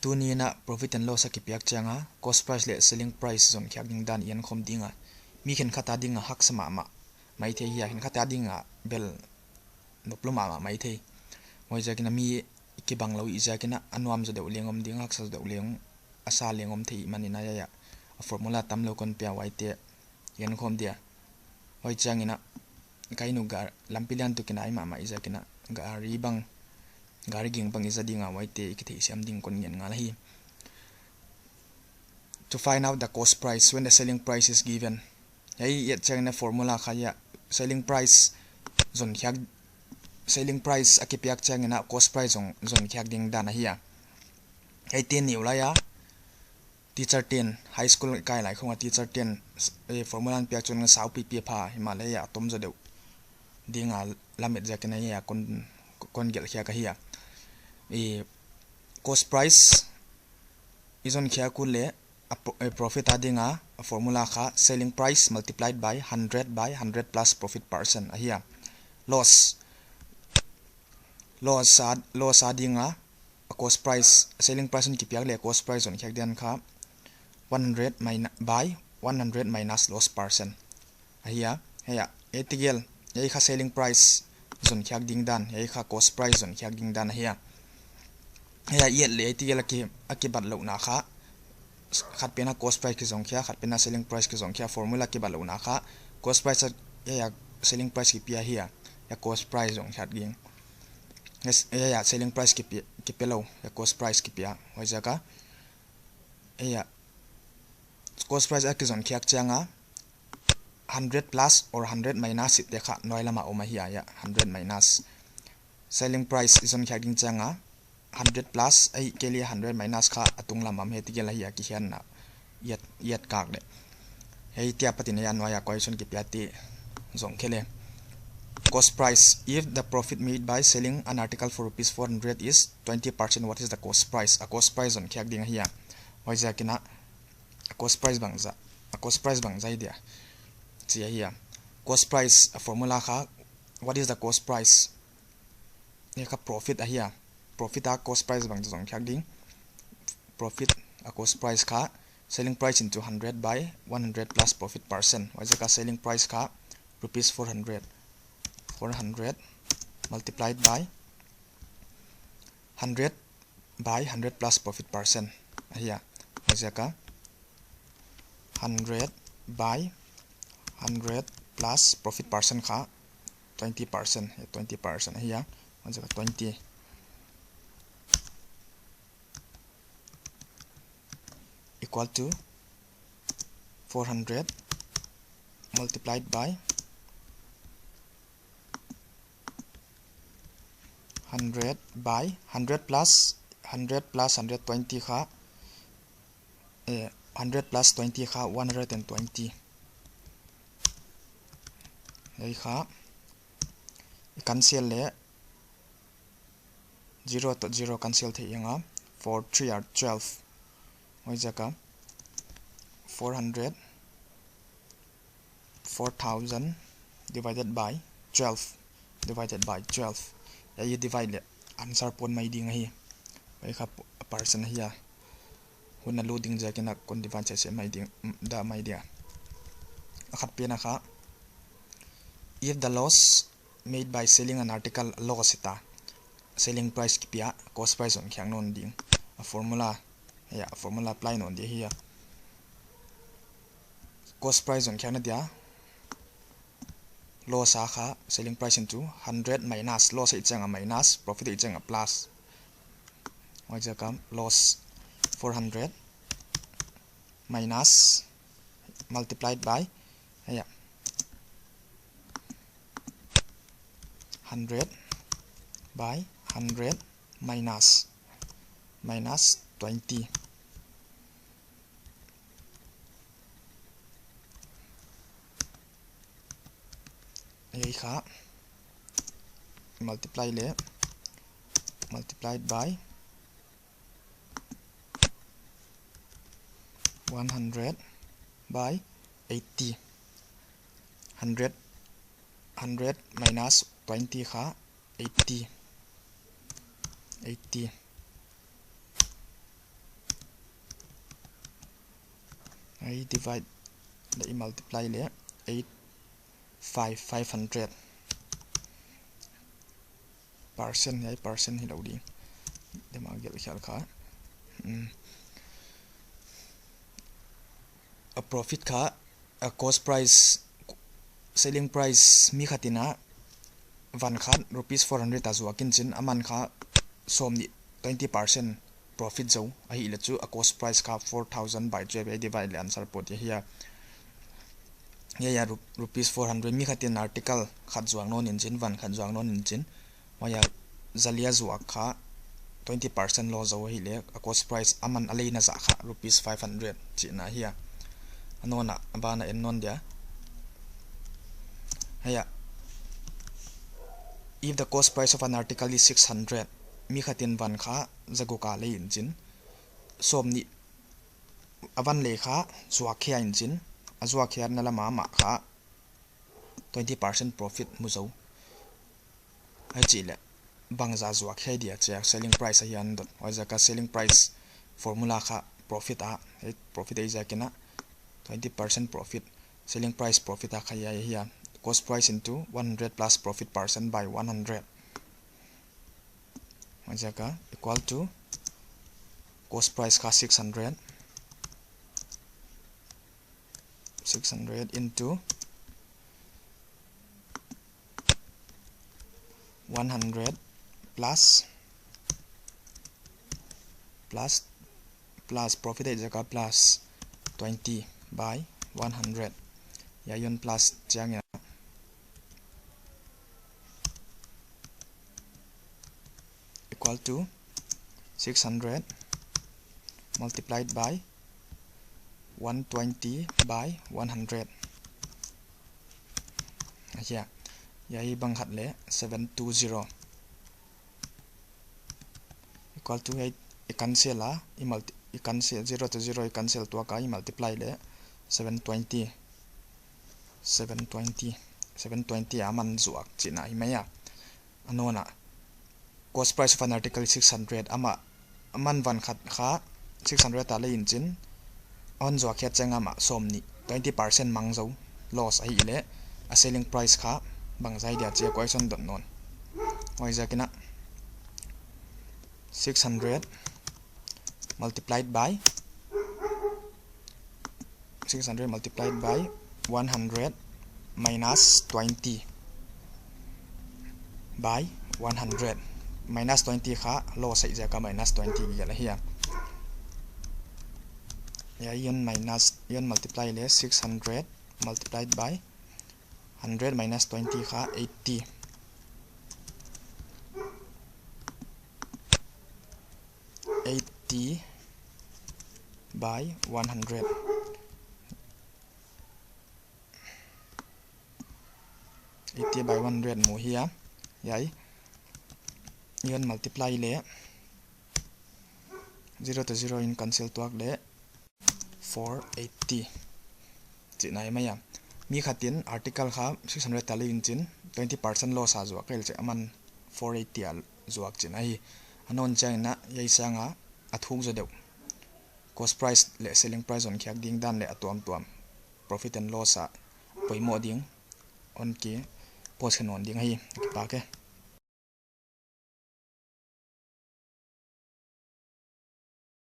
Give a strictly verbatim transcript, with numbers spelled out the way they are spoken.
Tuni'n a profit and loss a kipiak chiang a cost price leh selling price zon khiak ding dan i en khawm ding a. Mi khenkhat a ding a haksa mahmah maithei hi a, khenkhat a ding a bel nop lou mahmah maithei. Huaiziakin a mi kibang lou i ziakin a, a nuam zaw deuh leng om ding, haksa zaw deuh leng, a sa leng om thei manin a, hiai a formula tamlou kon pia, huaite i en khawm dia. Huai chiangin a, ka inn uh ga-, lampi lian tukin a ai mahmah i ziakin a, gari bang, gari ging bang i za ding a, huaite i kitheisiam ding kon ngen ngal hi. To find out the cost price when the selling price is given. Hiai i et chiangin a formula kha hiai a selling price zon khiak, selling price a kipiak chiangin a cost price zon, zon khiak ding dan ahi a. Hiaite neu lai a teacher ten, high school kai lai khong a teacher ten, eh, formula hon piak chiangin a sau pipi pha, himahleh a tom zaw deuh ding a lamet ziakin a hiai a kon, kon gelh khiak ahi a. Eh, cost price i zon khiak uleh a pro-, eh, profit a ding a, a formula kha selling price multiplied by hundred by hundred plus profit percent ahi a. Loss, loss a, loss a ding a, a cost price, selling price hon kipiak leh cost price zon khiak dan kha one hundred min-, by one hundred minus loss percent ahi a. Hiai a, ei tegel, hiai kha selling price zon khiak ding dan, hiai kha cost price zon khiak ding dan ahi a. Hiai a i et leh ei tegel a ki, a kibatlouhna kha, khat pen a cost price kizon khia, khat pen a selling price kizon khia, formula kibatlouhna kha, cost price a, hiai a selling price kipia ahi a, hiai a cost price zon khiak ding. Yes, hiai a selling price kipi-, kipia lou, hiai a cost price kipia. Huaiziak a, hiai a cost price a kizon khiak chiang a, hundred plus or hundred minus i chih te kha nuai lam a om ahi a, hiai a hundred minus. Selling price i zon khiak ding chiang a, hundred plus, ahihkeileh hundred minus kha a tunglam a om, hiai tegel ahi a kikhiakna i et, i et kak leh. Hiai apat in hiai a nuai a question kipia te zong khe leh. Cost price, if the profit made by selling an article for rupees four hundred is twenty percent, what is the cost price? A cost price zon khiak ding ahi a. Huaiziakin a, a cost price bangzah, a cost price bangzah i dia, chih ahi a. Cost price a formula kha, what is the cost price? Hiai kha profit ahi a. Profit a cost price bangzah zon khiak ding. Profit a cost price kha selling price into hundred by one hundred plus profit percent. Huaiziak a selling price kha rupees four hundred. Four hundred multiplied by hundred by hundred plus profit percent ahi a. Huaiziak a hundred by hundred plus profit percent kha twenty percent, eh, twenty percent ahi a. Huaiziak a twenty equal to four hundred multiplied by hundred by hundred plus hundred plus hundred twenty kha, eh, hundred plus twenty kha one hundred and twenty. Hiai kha i cancel leh zero toh zero cancel theih ding a, four three are twelve. Huaiziak a four hundred, four thousand divided by twelve, divided by twelve. Hiai i divide leh answer pon mai ding ahi. Hiai kha p-, percent ahi a. Hun a lut ding ziakin a kon divide sese mai ding, mm, da mai dia. A khat pen a kha, if the loss made by selling an article, loss hita, selling price kipia, cost price zon khiak nawn ding. A formula, hiai a formula apply nawn di ahi a. Cost price zon khiakna dia, loss a kha selling price into hundred minus, loss i chih chiang a minus, profit i chih chiang a plus. Huaiziak a loss four hundred minus multiplied by, hiai a, hundred by hundred minus, minus twenty. Hiai kha multiply leh, multiplied by one hundred by eighty. Hundred, hundred minus twenty kha eighty. Eighty. I divide leh i multiply leh eight five five hundred percent, hiai percent hilou ding. Dema gelh khial kha. Hmm. A profit kha, a cost price, selling price mi khat in a van khat rupees four hundred a zuak in chin, aman kha sawmnih, twenty percent profit zou ahihleh chu a cost price kha four thousand by twelve a divide leh answer pawt hi a. Hiai a ru-, rupees four hundred mi khat in article khat zuak nawn in chin, van khat zuak nawn in chin. Huai a za li a zuak kha twenty percent loss zou ahihleh a cost price aman a leina zah kha rupees five hundred chihna hi a. A nawn a, a ban a en nawn dia. Hiai a, if the cost price of an article is six hundred, mi khat in van kha za guk a lei in chin, sawmnih a van lei kha zuak khia in chin, a zuak khiatna lam a amah kha twenty percent profit mu zou. Huchihleh bangzah zuak khia dia chih a selling price ahi a dot. Huaiziak a selling price formula kha profit a, eh, profit ahi ziak in a twenty percent profit, selling price profit a kha hiai ahi a. Cost price into one hundred plus profit percent by one hundred. Huaiziak a equal to cost price kha six hundred. Six hundred into one hundred plus, plus, plus profit ahi ziak a plus twenty by one hundred. Hiai un plus chiang a equal to six hundred multiplied by one twenty by one hundred. Ahi a, hiai bang khat leh seven two zero equal to eight, i cancel a, i multi-, i cancel, zero to zero i cancel tuak a, i multiply leh seven twenty, seven twenty, seven twenty aman zuak chihna hi mai a. A nawn a, cost price of an article is six hundred, amah, aman van khat kha six hundred a lei in chin, a hon zuak khiat chiang a amah sawmnih, twenty percent mang zou, loss ahihleh a selling price kha bangzah dia chih a question dot nawn. Huaiziak in a six hundred multiplied by, six hundred multiplied by one hundred minus twenty by one hundred. Minus twenty kha loss ahi ziak a minus twenty gelh ahi a. Hiai un minus, un multiply leh six hundred multiplied by hundred minus twenty kha eighty. Eighty by one hundred. Eighty by one hundred mu hi a. Hiai un multiply leh zero to zero in cancel tuak leh four eighty chihna hi mai a. Mi khat in article kha six hundred a lei in chin, twenty percent loss a zuak kei leh chih aman four eighty a zuak chihna hi. A nawn chiang in a, hiai sang a a thuk zaw deuh, cost price leh selling price hon khiak ding dan leh a tuamtuam profit and loss a poimoh ding hon ki post khe nawn ding ahi. Kipak e.